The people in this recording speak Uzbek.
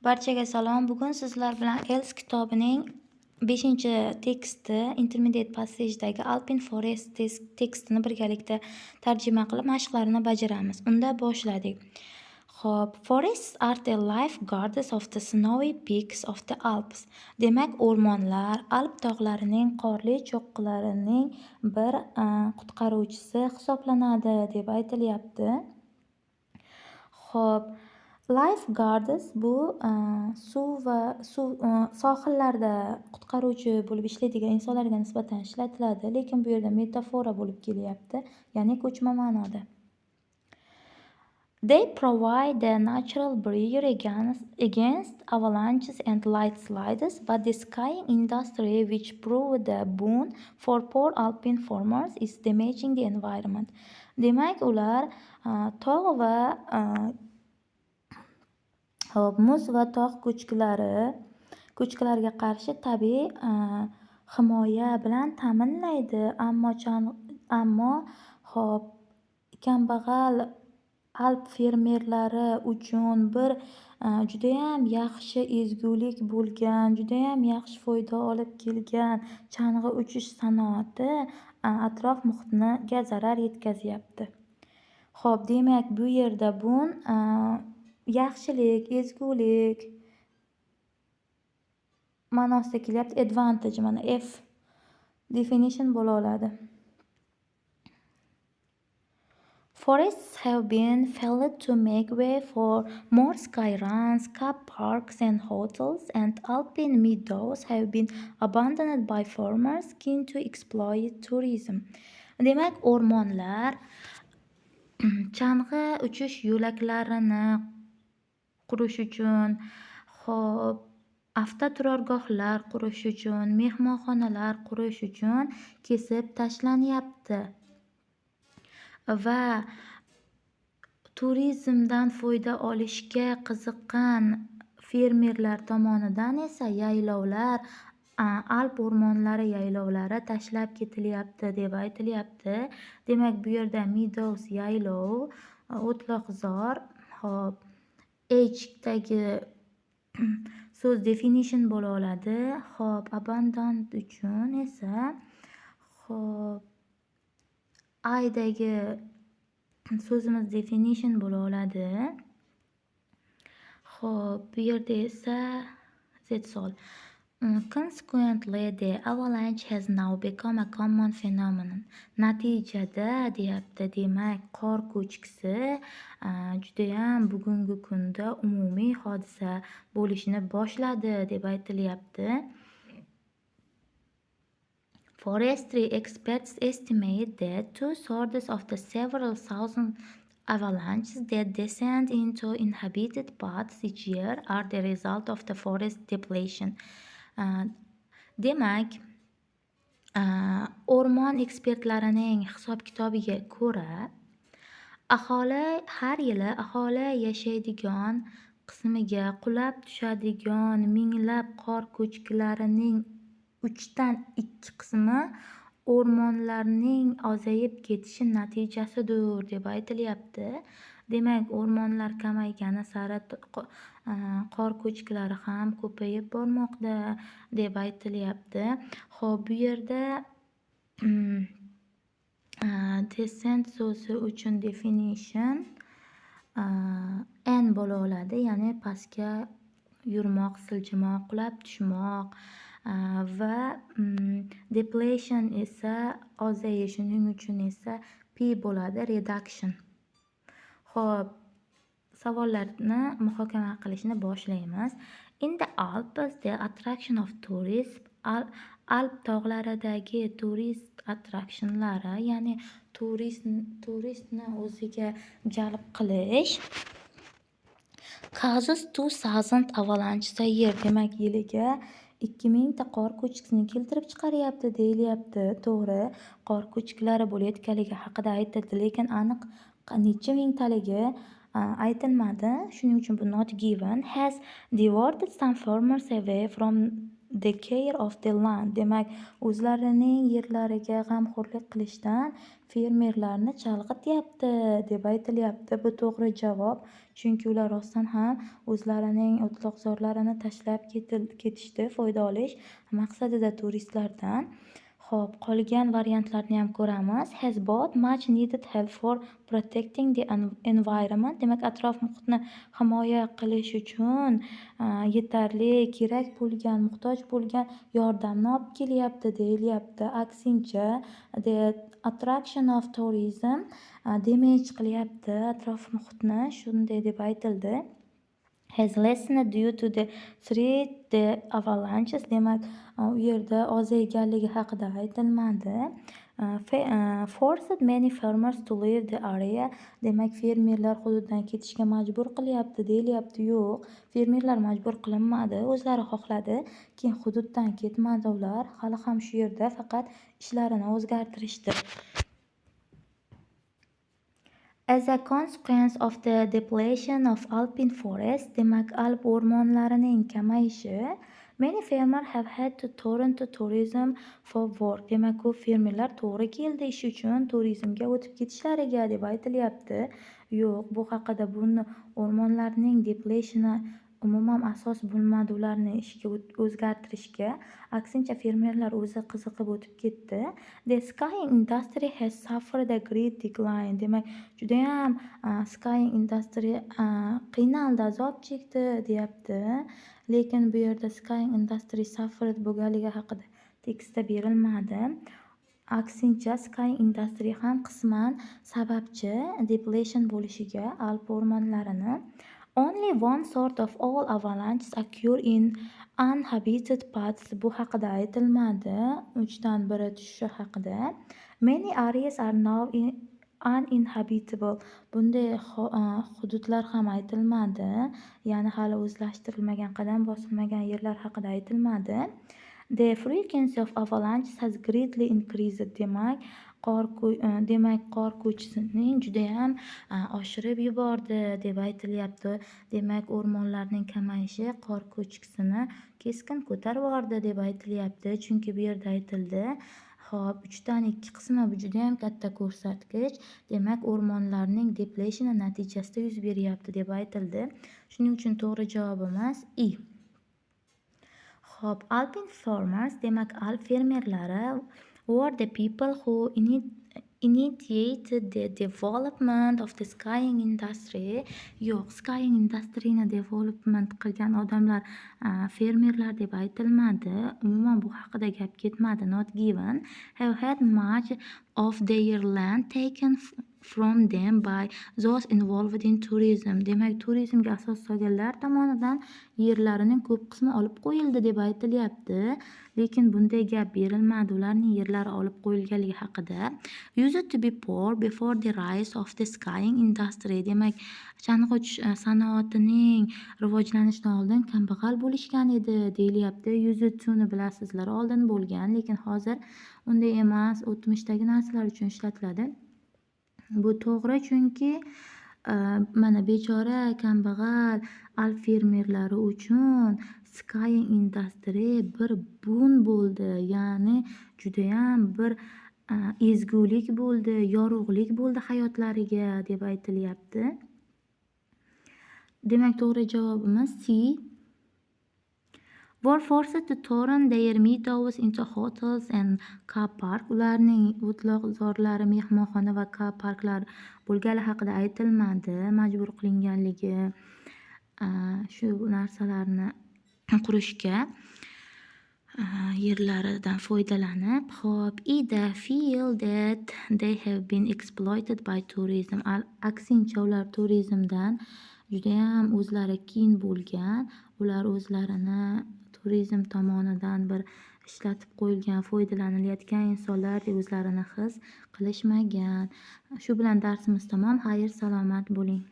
Barchaga salom. Bugun sizlar bilan ELS kitobining 5-teksti, Intermediate Passage'dagi Alpine Forest tekstini birgalikda tarjima qilib, mashqlarini bajaramiz. Unda boshladik. Xo'p, forests are the lifeguards of the snowy peaks of the Alps. Demak, o'rmonlar Alp tog'larining qorli cho'qqilarining bir qutqaruvchisi hisoblanadi, deb aytilyapti. Xo'p, lifeguards bu suv va suv sohillarda qutqaruvchi bo'lib ishlaydigan insonlarga nisbatan ishlatiladi, lekin bu yerda metafora bo'lib kelyapti, ya'ni ko'chma ma'noda. They provide a natural barrier against avalanches and landslides, but the skiing industry, which proved a boon for poor alpine farmers, is damaging the environment. Demak, ular tog' va, hop, muz va tog' ko'chkilariga qarshi tabiiy himoya bilan ta'minlaydi, ammo, hop, kambag'al alp fermerlari uchun bir judayam yaxshi ezgulik bo'lgan, judayam yaxshi foyda olib kelgan chang'i uchish sanoati atrof muhitga zarar yetkazyapti. Xo'p, demak, bu yerda boon yaxshilik, ezgulik ma'nosida kelyapti. Advantage, mana, F definition bo'la oladi. Forests have been felled to make way for more ski runs, car parks and hotels, and alpine meadows have been abandoned by farmers keen to exploit tourism. Demak, o'rmonlar chang'i uchish yo'laklarini qurish uchun, xo'p, avtoturargohlar qurish uchun, mehmonxonalar qurish uchun kesib tashlanyapti. Va turizmdan foyda olishga qiziqqan fermerlar tomonidan esa yaylovlar, Alp o'rmonlari yaylovlari tashlab ketilyapti, deb aytilyapti. Demak, bu yerda meadows yaylov, o'tloqzor, hop, H'dagi so'z definition bo'la oladi. Xo'p, abandoned uchun esa, xo'p, I'dagi so'zimiz definition bo'la oladi. Xo'p, bu yerda esa that's all. Consequently, the avalanche has now become a common phenomenon. Natijada, deyapti, demak, qor ko'chkisi judayam bugungi kunda umumiy hodisa bo'lishni boshladi, deb aytilyapti. Forestry experts estimate that two-thirds of the several thousand avalanches that descend into inhabited parts each year are the result of the forest depletion. Demak, o'rmon ekspertlarining hisob-kitobiga ko'ra, aholi har yili aholi yashaydigan qismiga qulab tushadigan minglab qor ko'chkilarining uchdan ikki qismi o'rmonlarning ozayib ketishi natijasidir, deb aytilyapti. Demak, o'rmonlar kamaygani sari qor ko'chkilari ham ko'payib bormoqda, deb aytilyapti. Xo'p, bu yerda descend so'zi uchun definition N bo'la oladi, ya'ni pastga yurmoq, siljimoq, qulab tushmoq va depletion esa ozayish, shuning uchun esa P bo'ladi, reduction. Xo'p, savollarni muhokama qilishni boshlaymiz. In the Alps, the attraction of tourism, Alp tog'laridagi turist attractionlari, ya'ni turistni o'ziga jalb qilish causes 2000 avalanches a year. Demak, yiliga 2000 ta qor ko'chkisini keltirib chiqaryapti, deyilyapti. To'g'ri, qor ko'chkilari bo'layotganligi haqida aytildi, lekin aniq necha mingtaligi aytilmadi. Shuning uchun bu not given. Has diverted some farmers away from the care of the land. Demak, o'zlarining yerlariga g'amxo'rlik qilishdan fermerlarni chalg'ityapti, deb aytilyapti. Bu to'g'ri javob, chunki ular rostdan ham o'zlarining o'tloqzorlarini tashlab ketishdi foyda olish maqsadida turistlardan. Xo'p, qolgan variantlarni ham ko'ramiz. Has brought much needed help for protecting the environment. Demak, atrof muhitni himoya qilish uchun yetarli kerak bo'lgan, muhtoj bo'lgan yordamni olib kelyapti, deyilyapti. Aksincha, the attraction of tourism damage qilyapti atrof muhitni, shunday deb aytildi. Has lessened due to the threat the avalanches. Demak, u yerda ozayganligi haqida aytilmadi. Forced many farmers to leave the area. Demak, fermerlar hududdan ketishga majbur qilyapti, deyilyapti. Yo'q, fermerlar majbur qilinmadi, o'zlari xohladi. Keyin hududdan ketmadi ular, hali ham shu yerda, faqat ishlarini o'zgartirishdi. As a consequence of the depletion of alpine forest, demak, Alp o'rmonlarining kamayishi, many farmers have had to turn to tourism for work. Demak, ko'p fermerlar to'g'ri keldi ish uchun turizmga o'tib ketishlariga, deb aytilyapti. Yo'q, bu haqida, buni o'rmonlarning depletioni umuman asos bo'lmadi ularni ishga o'zgartirishga. Aksincha, fermerlar o'zi qiziqib o'tib ketdi. The skiing industry has suffered a great decline. Demak, judayam skiing industry qiynaldi, azob chekdi, deyapti. Lekin bu yerda skiing industry suffered bo'lganligi haqida tekstda berilmadi. Aksincha, skiing industry ham qisman sababchi depletion bo'lishiga Alp o'rmonlarini. Only one third of all avalanches occur in uninhabited parts. Bu haqida aytilmadi, uchdan biri tushishi haqida. Many areas are now uninhabitable. Bunday hududlar ham aytilmadi, ya'ni hali o'zlashtirilmagan, qadam bosilmagan yerlar haqida aytilmadi. The frequency of avalanches has greatly increased. Demak, qor ko'chkisining judayam oshirib yubordi, deb aytilyapti. Demak, o'rmonlarning kamayishi qor ko'chkisini keskin ko'tarib yubordi, deb aytilyapti, chunki bu yerda aytildi. Xo'p, uchdan ikki qismi, bu judayam katta ko'rsatkich. Demak, o'rmonlarning depletioni natijasida yuz beryapti, deb aytildi. Shuning uchun to'g'ri javobimiz E. Xo'p, Alpine farmers, demak, Alp fermerlari, were the people who initiated the development of the skiing industry. Yo'q, skiing industryni development qilgan odamlar fermerlar deb aytilmadi. Umuman bu haqida gap ketmadi. Not given. Have had much of their land taken from them by those involved in tourism. Demak, turizmga asos solganlar tomonidan yerlarining ko'p qismi olib qo'yildi, deb aytilyapti. Lekin bunday gap berilmadi ularning yerlari olib qo'yilganligi haqida. Used to be poor before the rise of the skiing industry. Demak, chang'i sanoatining rivojlanishidan oldin kambag'al bo'lishgan edi, deyilyapti. Used to'ni bilasizlar, oldin bo'lgan, lekin hozir unday emas, o'tmishdagi narsalar uchun ishlatiladi. Bu to'g'ri, chunki mana bechora kambag'al alp fermerlari uchun skiing industry bir boon bo'ldi, ya'ni judayam bir ezgulik bo'ldi, yorug'lik bo'ldi hayotlariga, deb aytilyapti. Demak, to'g'ri javobimiz C. Were forced to turn their meadows into hotels and car park. Ularning o'tloqzorlari mehmonxona va car parklar bo'lgani haqida aytilmadi, majbur qilinganligi shu narsalarni qurishga yerlaridan foydalanib. Xo'p, Ida feel that they have been exploited by tourism. Aksincha, ular turizmdan judayam o'zlari kin bo'lgan, ular o'zlarini turizm tomonidan bir ishlatib qo'yilgan, foydalanilayotgan insonlar deb o'zlarini his qilishmagan. Shu bilan darsimiz tamom. Xayr, salomat bo'ling.